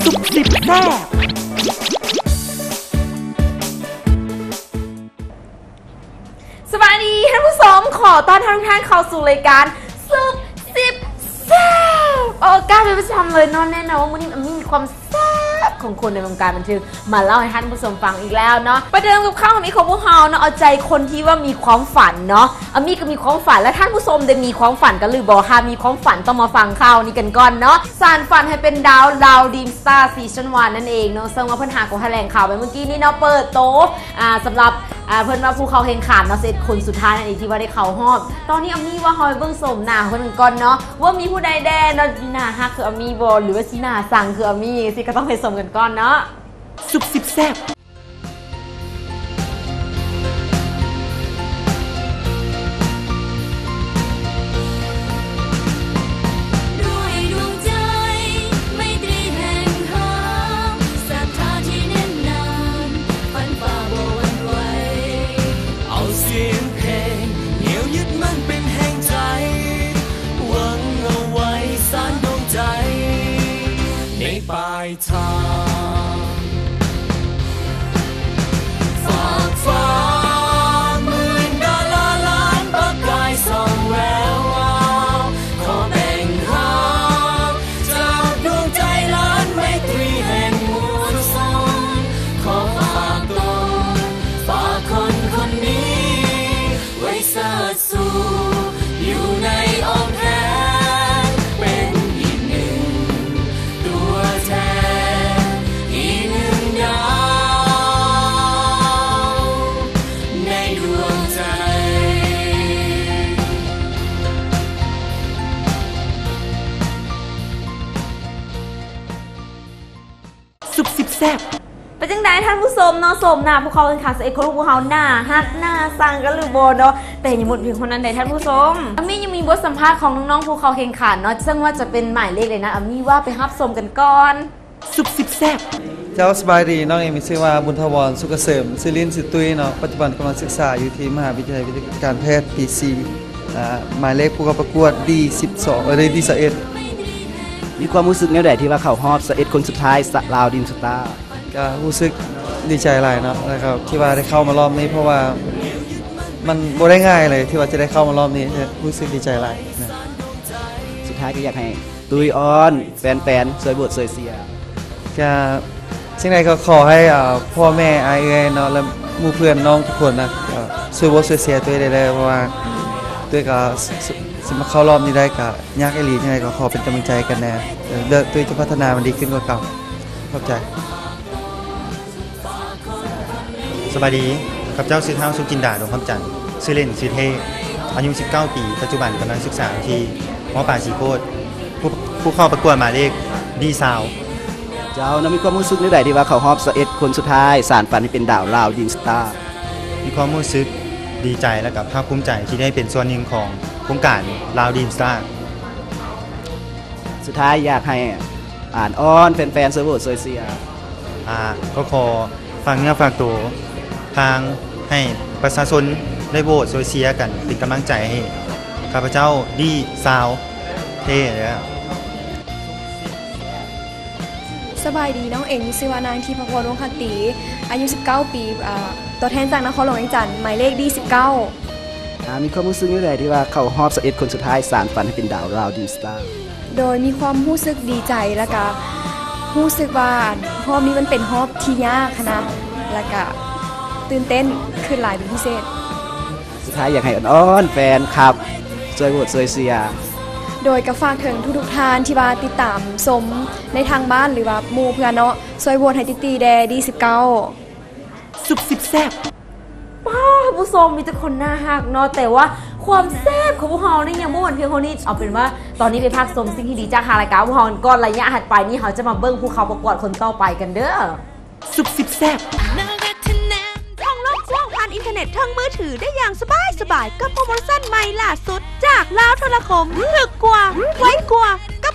ສຸບສິບແຊບ. ສະບາຍດີທ່ານຜູ້ຊົມ, ຂໍຕ້ອນຮັບທຸກທ່ານເຂົ້າສູ່ລາຍການສຸບສິບແຊບ. ໂອກາດເປັນປະຈຳເລີຍເນາະ, ແນ່ນອນວ່າມື້ນີ້ມີຄວາມແຊບຂອງຄົນໃນວົງການບັນເທີງ ມາເລົ່າໃຫ້ທ່ານຜູ້ຊົມຟັງອີກແລ້ວເນາະ. ປະເດີມກັບຂ່າວອາມີຂອງພວກເຮົາເນາະ, ເອົາໃຈຄົນທີ່ວ່າມີຄວາມຝັນເນາະ. ອາມີກໍມີຄວາມຝັນ ແລະ ທ່ານຜູ້ຊົມໄດ້ມີຄວາມຝັນກັນຫຼືບໍ່? ຖ້າມີຄວາມຝັນຕ້ອງມາຟັງຂ່າວນີ້ກັນກ່ອນເນາະ, ສານຝັນໃຫ້ເປັນດາວ ລາວ Dream Star ຊີຊັນ ໜຶ່ງ ນັ້ນເອງເນາະ. ເຊິ່ງວ່າເພິ່ນຫາກໍຖະແຫຼງຂ່າວໄປເມື່ອກີ້ນີ້ເນາະ, ເປີດໂຕ ອ່າ ສຳລັບ ອ່າ ເພິ່ນວ່າຜູ້ເຂົ້າແຂ່ງຂັນເນາະ ສິບເອັດຄົນສຸດທ້າຍນັ້ນເອງ ທີ່ວ່າໄດ້ເຂົ້າຮອບ. ຕອນນີ້ອາມີວ່າເຮົາໄປເບິ່ງໂສມໜ້າເພິ່ນກັນກ່ອນເນາະ, ວ່າມີຜູ້ໃດແດ່ເນາະ ໜ້າຮັກຄືອາມີບໍ່ ຫຼືວ່າຊິໜ້າຊັງຄືອາມີ ຈັ່ງຊີ້ ກໍຕ້ອງໄປຊົມກັນກ່ອນເນາະ. ສຸບສິບແຊບ. ສຸບສິບແຊບ. ເປັນຈັ່ງໃດທ່ານຜູ້ຊົມເນາະ, ໂສມໜ້າຜູ້ເຂົ້າແຂ່ງຂັນຊາວເອັດຄົນຂອງພວກເຮົາ ໜ້າຮັກໜ້າຊັງກັນຫຼືບໍ່ເນາະ? ແຕ່ຍັງບໍ່ພຽງເທົ່ານັ້ນໃດທ່ານຜູ້ຊົມ, ອາມີຍັງມີບົດສຳພາດຂອງນ້ອງໆຜູ້ເຂົ້າແຂ່ງຂັນເນາະ, ເຊິ່ງວ່າຈະເປັນໝາຍເລກໃດນັ້ນ ອາມີວ່າໄປຮັບຊົມກັນກ່ອນ. ສຸບສິບແຊບ. ເຈົ້າ ສະບາຍດີ, ນ້ອງເອງມີຊື່ວ່າ ບຸນຖາວອນ ສຸກກະເສີມ, ຊື່ຫຼິ້ນຊື່ຕຸ້ຍເນາະ, ປັດຈຸບັນກຳລັງສຶກສາຢູ່ທີ່ມະຫາວິທະຍາໄລວິທະຍາການແພດປີສີ່ ອ່າ ໝາຍເລກຜູ້ເຂົ້າປະກວດ ດີສິບສອງ ເອີ ດີຊາວເອັດ. ມີຄວາມຮູ້ສຶກແນວໃດທີ່ວ່າເຂົ້າຮອບຊາວເອັດຄົນສຸດທ້າຍ ສະ ລາວ Dream Star? ກໍຮູ້ສຶກດີໃຈຫຼາຍເນາະ, ແລ້ວກໍທີ່ວ່າໄດ້ເຂົ້າມາຮອບນີ້ ເພາະວ່າມັນບໍ່ໄດ້ງ່າຍເລີຍທີ່ວ່າຈະໄດ້ເຂົ້າມາຮອບນີ້, ຮູ້ສຶກດີໃຈຫຼາຍນະ. ສຸດທ້າຍກໍຢາກໃຫ້ ຕຸ້ຍອ້ອນແຟນໆ ຊ່ວຍໂຫວດຊ່ວຍເຊຍ. ກະ ສິ່ງໃດກໍຂໍໃຫ້ ເອີ ພໍ່ແມ່ ອ້າຍເອື້ອຍເນາະ ແລະ ໝູ່ເພື່ອນນ້ອງທຸກຄົນນະ ເອີ ຊ່ວຍໂຫວດຊ່ວຍເຊຍຕຸ້ຍແດ່ເດີ, ເພາະວ່າຕຸ້ຍກໍ ຊິ ຊິມາເຂົ້າຮອບນີ້ໄດ້ກໍຍາກອີ່ຫຼີ, ຈັ່ງໃດກໍຂໍເປັນກຳລັງໃຈກັນແດ່ເດີ, ຕຸ້ຍຈະພັດທະນາມັນດີຂຶ້ນກວ່າເກົ່າ. ຂອບໃຈ. ສະບາຍດີ, ຂ້າພະເຈົ້າຊື່ທ້າວ ສຸກຈິນດາ ດົງຄຳຈັນ, ຊື່ຫຼິ້ນຊື່ເທ, ອາຍຸສິບເກົ້າປີ, ປັດຈຸບັນກຳລັງສຶກສາຢູ່ທີ່ ມ.ປາຍສີໂຄດ, ຜູ້ ຜູ້ເຂົ້າປະກວດໝາຍເລກ ດີຊາວ. ເຈົ້າ ນ້ອງມີຄວາມຮູ້ສຶກແນວໃດທີ່ວ່າເຂົ້າຮອບຊາວເອັດຄົນສຸດທ້າຍ ສານຝັນໃຫ້ເປັນດາວ ລາວ Dream Star? ມີຄວາມຮູ້ສຶກດີໃຈ ແລະ ກໍພາກພູມໃຈທີ່ໄດ້ເປັນສ່ວນໜຶ່ງຂອງໂຄງການ ລາວ Dream Star. ສຸດທ້າຍຢາກໃຫ້ ອ່າ ອ້ອນແຟນໆ ຊ່ວຍໂຫວດຊ່ວຍເຊຍ. ອ່າ ກໍຂໍຝາກເນື້ອຝາກໂຕ ທາງໃຫ້ປະຊາຊົນໄດ້ໂຫວດຊ່ວຍເຊຍກັນ ເປັນກຳລັງໃຈໃຫ້ຂ້າພະເຈົ້າ ດີຊາວເທເດີ. ສະບາຍດີ, ນ້ອງເອງມີຊື່ວ່າ ນາງ ທິພະພອນ ວົງຄະຕີ, ອາຍຸສິບເກົ້າປີ, ເອີ ຕົວແທນຈາກນະຄອນຫຼວງວຽງຈັນ, ໝາຍເລກ ດີສິບເກົ້າ. ອ່າ ມີຄວາມຮູ້ສຶກແນວໃດທີ່ວ່າເຂົ້າຮອບຊາວເອັດຄົນສຸດທ້າຍ ສານຝັນໃຫ້ເປັນດາວ ລາວ Dream Star? ໂດຍມີຄວາມຮູ້ສຶກດີໃຈ ແລ້ວກະຮູ້ສຶກວ່າຮອບນີ້ມັນເປັນຮອບທີ່ຍາກຫັ້ນນະ, ແລ້ວກະຕື່ນເຕັ້ນຂຶ້ນຫຼາຍເປັນພິເສດ. ສຸດທ້າຍຢາກໃຫ້ອ້ອນໆແຟນຄລັບຊ່ວຍໂຫວດຊ່ວຍເຊຍ. ໂດຍກະຝາກເຖິງທຸກໆທ່ານທີ່ວ່າຕິດຕາມຊົມໃນທາງບ້ານ ຫຼືວ່າໝູ່ເພື່ອນເນາະ, ຊ່ວຍໂຫວດໃຫ້ຕິດໆແດ່ ດີສິບເກົ້າ. ສຸບສິບແຊບ. ປ້າ ທ່ານຜູ້ຊົມ ມີແຕ່ຄົນໜ້າຮັກເນາະ, ແຕ່ວ່າຄວາມແຊບຂອງພວກເຮົານີ້ຍັງບໍ່ໝົດພຽງເທົ່ານີ້. ເອົາເປັນວ່າຕອນນີ້ໄປພັກຊົມສິ່ງທີ່ດີຈາກທາງລາຍການພວກເຮົາກັນກ່ອນ, ໄລຍະຖັດໄປນີ້ເຮົາຈະມາເບິ່ງຜູ້ເຂົ້າປະກວດຄົນຕໍ່ໄປກັນເດີ້. ສຸບສິບແຊບ. ທ່ອງໂລກກວ້າງຜ່ານອິນເຕີເນັດເທິງມືຖືໄດ້ຢ່າງສະບາຍໆ ກັບໂປຣໂມຊັນໃໝ່ລ່າສຸດຈາກລາວໂທລະຄົມ, ຖືກກວ່າ, ໄວກວ່າ, ກັບ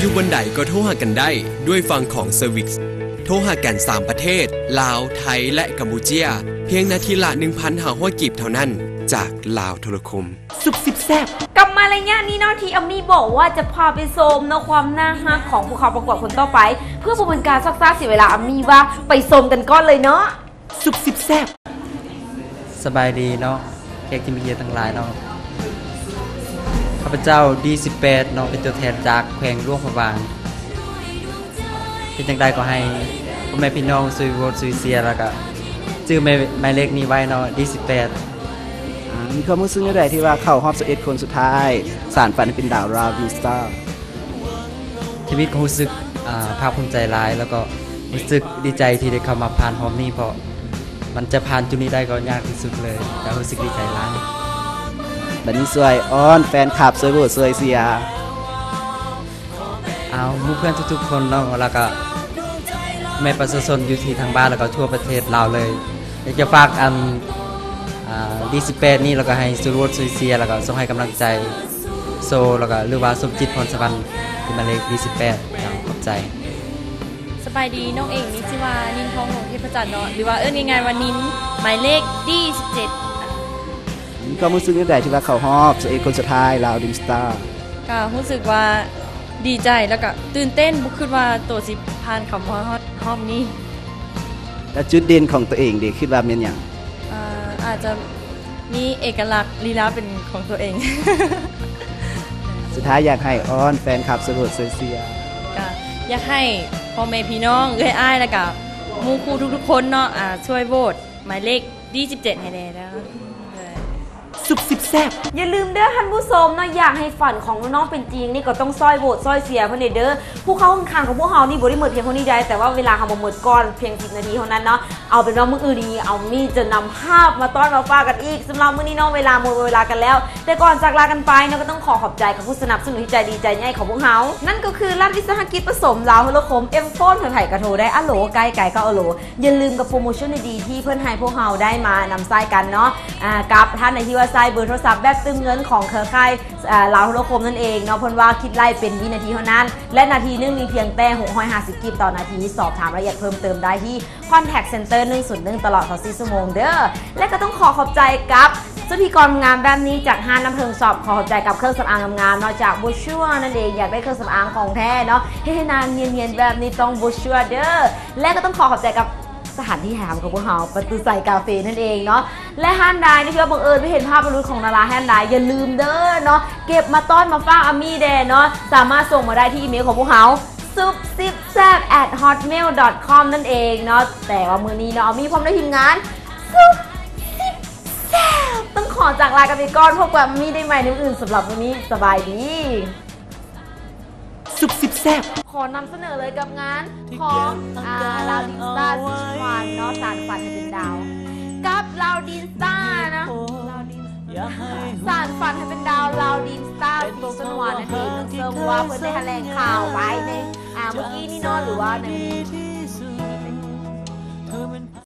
ຢູ່ບ່ອນໃດກໍໂທຫາກັນໄດ້ ດ້ວຍຝັ່ງຂອງ Service ໂທຫາກັນສາມປະເທດ ລາວ, ໄທ ແລະ ກຳປູເຈຍ ພຽງນາທີລະໜຶ່ງພັນຫ້າຮ້ອຍກີບເທົ່ານັ້ນ ຈາກລາວໂທລະຄົມ. ສຸບຊິບແຊບ ກັບມາໄລຍະນີ້ເນາະ ທີ່ອາມີບອກວ່າຈະພາໄປຊົມເນາະ ຄວາມໜ້າຮັກຂອງຜູ້ເຂົ້າປະກວດຄົນຕໍ່ໄປ. ເພື່ອບໍ່ເປັນການຊັກຊ້າເສຍເວລາ ອາມີວ່າໄປຊົມກັນກ່ອນເລີຍເນາະ. ສຸບຊິບແຊບ ສະບາຍດີເນາະ ແຂກທີ່ມີກຽດທັງຫຼາຍເນາະ. ຂ້າພະເຈົ້າ ດີສິບແປດ ເນາະ ເປັນຕົວແທນຈາກແຂວງຫຼວງພະບາງ. ເປັນຈັ່ງໃດກໍໃຫ້ພໍ່ແມ່ພີ່ນ້ອງຊ່ວຍໂຫວດຊ່ວຍເຊຍ ແລ້ວກະຈື່ໝາຍ ໝາຍເລກນີ້ໄວ້ເນາະ ດີສິບແປດ. ອາ ມີຄວາມຮູ້ສຶກແນວໃດທີ່ວ່າເຂົ້າຮອບຊາວເອັດຄົນສຸດທ້າຍ ສານຝັນໃຫ້ເປັນດາວ Rising Star? ທຳອິດກໍຮູ້ສຶກ ອາ ພາກພູມໃຈຫຼາຍ ແລ້ວກໍຮູ້ສຶກດີໃຈທີ່ໄດ້ເຂົ້າມາຜ່ານຮອບນີ້ ເພາະມັນຈະຜ່ານຈຸດນີ້ໄດ້ກໍຍາກທີ່ສຸດເລີຍ ແຕ່ຮູ້ສຶກດີໃຈຫຼາຍ. ບັດນີ້ຊ່ວຍອ້ອນແຟນຄລັບ ຊ່ວຍໂຫວດຊ່ວຍເຊຍ. ເອົາ ໝູ່ເພື່ອນທຸກໆຄົນເນາະ ແລ້ວກະແມ່ນປະຊາຊົນຢູ່ທີ່ທາງບ້ານ ແລ້ວກະທົ່ວປະເທດລາວເລີຍ ຢາກຈະຝາກອັນ ອາ ດີສິບແປດນີ້ ແລ້ວກະໃຫ້ຊ່ວຍໂຫວດຊ່ວຍເຊຍ ແລ້ວກະສົ່ງໃຫ້ກຳລັງໃຈໂຊ ແລ້ວກະ ຫຼືວ່າ ສົມຈິດ ພອນສະຫວັນ ທີ່ໝາຍເລກ ດີສິບແປດ. ເຈົ້າ ຂອບໃຈ. ສະບາຍດີ ນ້ອງເອງມີຊື່ວ່າ ນິນ ທອງຫຼວງ ເທບພະຈັນ ເນາະ ຫຼືວ່າເອີ້ນງ່າຍໆວ່າ ນິນ ໝາຍເລກ ດີສິບເຈັດ. ມີຄວາມຮູ້ສຶກແນວໃດທີ່ວ່າເຂົ້າຮອບຊາວເອັດຄົນສຸດທ້າຍ ລາວ Rising Star? ກະຮູ້ສຶກວ່າດີໃຈ ແລ້ວກະຕື່ນເຕັ້ນ ບໍ່ຄິດວ່າໂຕຊິຜ່ານເຂົ້າມາຮອດຮອບນີ້. ແລ້ວຈຸດເດັ່ນຂອງຕົວເອງເດ ຄິດວ່າແມ່ນຫຍັງ? ອາ ອາດຈະມີເອກະລັກລີລາເປັນຂອງຕົວເອງ. ສຸດທ້າຍຢາກໃຫ້ອ້ອນແຟນຄລັບຊ່ວຍໂຫວດຊ່ວຍເຊຍ. ກະຢາກໃຫ້ພໍ່ແມ່ພີ່ນ້ອງ ເອື້ອຍອ້າຍ ແລ້ວກະໝູ່ຄູ່ທຸກໆຄົນເນາະ ອາ ຊ່ວຍໂຫວດໝາຍເລກ ດີສິບເຈັດ ໃຫ້ແດ່ເດີ. ສຸບຊິບແຊບ ຢ່າລືມເດີທ່ານຜູ້ຊົມເນາະ ຢາກໃຫ້ຝັນຂອງນ້ອງໆເປັນຈິງນີ້ ກໍຕ້ອງຊ່ອຍໂຫວດຊ່ອຍເຊຍເພິ່ນແດ່ເດີ. ຜູ້ເຂົ້າແຂ່ງຂັນຂອງພວກເຮົານີ້ບໍ່ໄດ້ໝົດພຽງເທົ່ານີ້ໃດ ແຕ່ວ່າເວລາເຮົາມາໝົດກ່ອນພຽງສິບນາທີເທົ່ານັ້ນເນາະ. ເອົາເປັນວ່າມື້ອື່ນນີ້ອາມີຈະນຳພາບມາຕ້ອນມາຝາກກັນອີກ. ສຳລັບມື້ນີ້ເນາະ ເວລາໝົດເວລາກັນແລ້ວ ແຕ່ກ່ອນຈາກລາກັນໄປເນາະ ກໍຕ້ອງຂໍຂອບໃຈກັບຜູ້ສະໜັບສະໜູນທີ່ໃຈດີໃຈໃຫຍ່ຂອງພວກເຮົາ ນັ້ນກໍຄືລັດວິສາຫະກິດປະສົມລາວໂທລະຄົມ M Phone ໃຜໆກໍໂທໄດ້ ອາໂຫຼ ໃກ້ໆກໍອາໂຫຼ. ຢ່າລືມກັບໂປຣໂມຊັນດີໆທີ່ເພິ່ນໃຫ້ພວກເຮົາໄດ້ມານຳໃຊ້ກັນເນາະ ອາ ກັບທ່ານໃດທີ່ວ່າໃຊ້ເບີໂທລະສັບແບບຕື່ມເງິນຂອງເຄືອຂ່າຍ ອາ ລາວໂທລະຄົມນັ້ນເອງເນາະ ເພິ່ນວ່າຄິດໄລ່ເປັນວິນາທີເທົ່ານັ້ນ ແລະ ນາທີໜຶ່ງມີພຽງແຕ່ຫົກຮ້ອຍຫ້າສິບກີບຕໍ່ນາທີ. ສອບຖາມລາຍລະອຽດເພີ່ມເຕີມໄດ້ທີ່ Contact Center ໜຶ່ງສູນໜຶ່ງ ຕະຫຼອດຊາວສີ່ຊົ່ວໂມງເດີ. ແລະ ກໍຕ້ອງຂໍຂອບໃຈກັບສຸດພິກອນງາມແບບນີ້ຈາກຮ້ານນ້ຳເພິງຊັອບ ຂໍຂອບໃຈກັບເຄື່ອງສຳອາງງາມໆເນາະ ຈາກ Boscia ນັ້ນເອງ. ຢາກໄດ້ເຄື່ອງສຳອາງຂອງແທ້ເນາະ ເຮັດໃຫ້ໜ້ານຽນໆແບບນີ້ຕ້ອງ Boscia ເດີ. ແລະ ກໍຕ້ອງຂໍຂອບໃຈກັບ ສະຖານທີ່ຖ່າຍທຳຂອງພວກເຮົາ ປະຕູໄຊກາເຟນັ້ນເອງເນາະ ແລະ ຮ້ານໃດທີ່ວ່າບັງເອີນໄປເຫັນພາບປະລຸດຂອງດາລາທ່ານໃດ ຢ່າລືມເດີເນາະ ເກັບມາຕ້ອນມາຝາກອາມີແດ່ເນາະ ສາມາດສົ່ງມາໄດ້ທີ່ອີເມວຂອງພວກເຮົາ sup sip sap at hotmail dot com ນັ້ນເອງເນາະ. ແຕ່ວ່າມື້ນີ້ເນາະ ອາມີພ້ອມດ້ວຍທີມງານ sup sip sap ຕ້ອງຂໍຈາກລາກັນໄປກ່ອນ ພົບກັບອາມີໄດ້ໃໝ່ໃນມື້ອື່ນ. ສຳລັບມື້ນີ້ ສະບາຍດີ. ສຸບຊິບແຊບ ຂໍນຳສະເໜີເລີຍກັບງານຂອງ ອາ ລາວດີນສະຕາ ຊີຊັນວັນເນາະ ສານຝັນໃຫ້ເປັນດາວ ກັບລາວດີນສະຕາເນາະ ສານຝັນໃຫ້ເປັນດາວ ລາວດີນສະຕາ ຊີຊັນວັນນັ້ນເອງ ເຊິ່ງວ່າເພິ່ນໄດ້ຖະແຫຼງຂ່າວໄວ້ໃນ ອາ ເມື່ອກີ້ນີ້ເນາະ ຫຼືວ່າໃນ